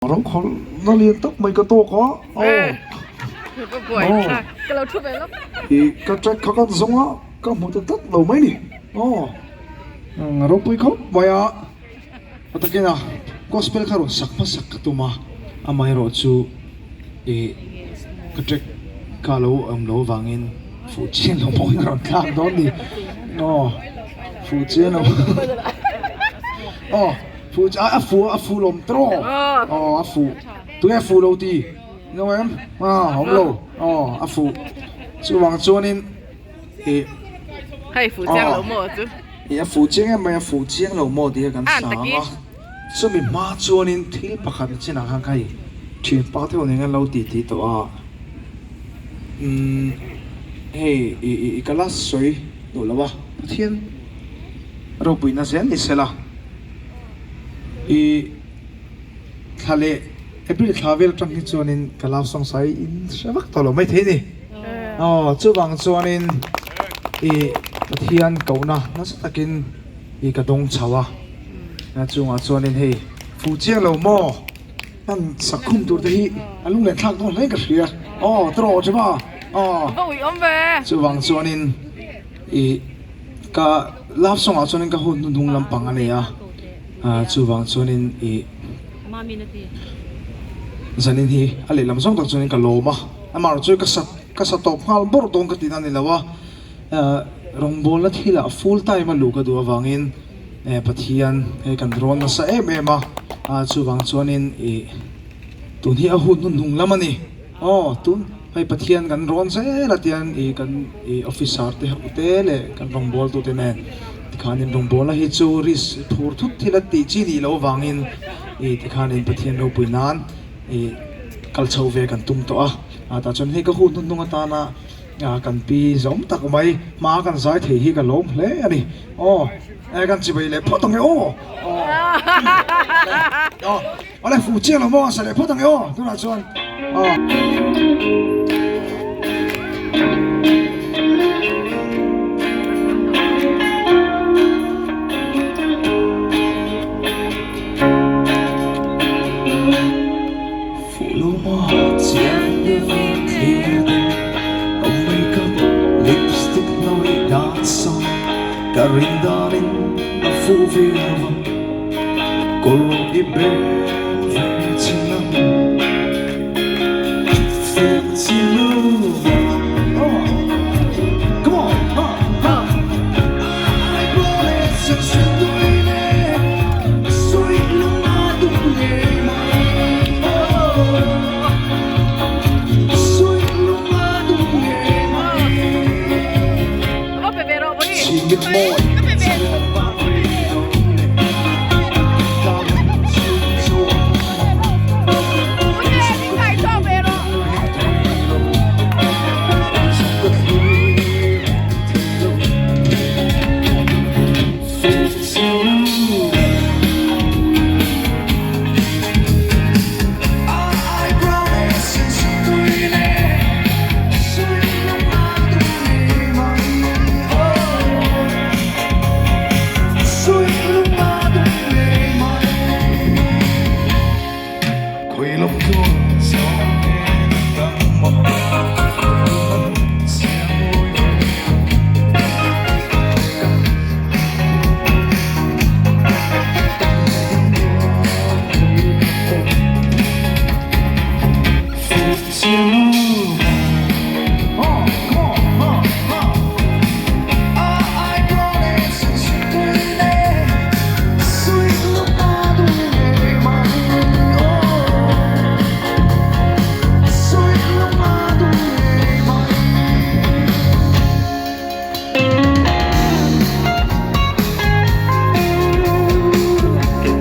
Rokhawlh na lian tak mai ka tawk a, aw i ka track kha ka zawng a, ka hmu ta tlat lo mai ni, aw ropui khawp mai a, a takin a gospel kha rawn sak hmasak ka tum a, amaherawh chu i ka track kha a lo awm lo avangin fuh chian lo pawhin a rawn thlak dawn ni, aw fuh chian lo aw. Fu chu a fu a fu lawm tawh aw a fu tunge a fu lo ti no em a awm lo aw a fu chuvang chuanin ih hei fu chiang lo maw chu ih a fu chiang em mai a fu chiang lo maw tih kha kan sang a chumi hma chuanin thil pakhat chinah khan ka hei thianpa te ho nen khan lo ti ti tawh a umm hei ih ih ka la sawi duh lo a Pathian ropuina zel ni sela. I thla leh April thla vel atang hi chuanin ka love song sai in hre vak tawh lo mai thei a ni. Aw chuvang chuanin i Pathian kohna nasa takin i ka dawng chho a, chungah chuanin hei fuh chiang lo maw hman sakhum tur te hi a lung leh thlak dawn hle ka hria aw tawh rawh Jema aw chuvang chuanin i Ka love song ah chuanin ka hun hnuhnung lampang a nei a, chuvang chuanin ih zanin hi a lehlam zawng tak chuanin ka lawm a, amaherawh chu ka sa ka sa tawp nghal bawrh dawn ka tihna a ni lo a, rawngbawlna thilah full time a luh ka duh avangin Pathian hei kan rawn nasa em em a, chuvang chuanin ih tun hi a hun hnuhnung lam a ni. Aw, tun hei Pathian kan rawn zel a tiang ih kan ih officer te ho te leh kan rawngbawltu te nen tikhanin rawngbawlna hi chu risk phur thut thil a tih chi nih loh avangin ih tikhanin Pathian ropui nan ih kal chho ve kan tum tawh a, ah tah chuan hei ka hun hnuhnung atana ah kan pi zawm tak mai hma kan zai thei hi ka lawm hle a ni. Aw, kan chibai leh phawt ang e aw. Aw. Awle fuh chiang lo maw a sa leh phawt ang e aw tunah chuan aw. Fuh lo maw chiang deuhin thlir te a makeup lipstick hnawih dan sawn ka rin danin a fuh viau a. Kawr i bel ve chin ang Fuh chiang lo Oh Come on Ha ha Eyebrow leh sen sen tui leh Sawi lung a dum ngei mai Oh Sawi lung a dum ngei mai Chhingit mawi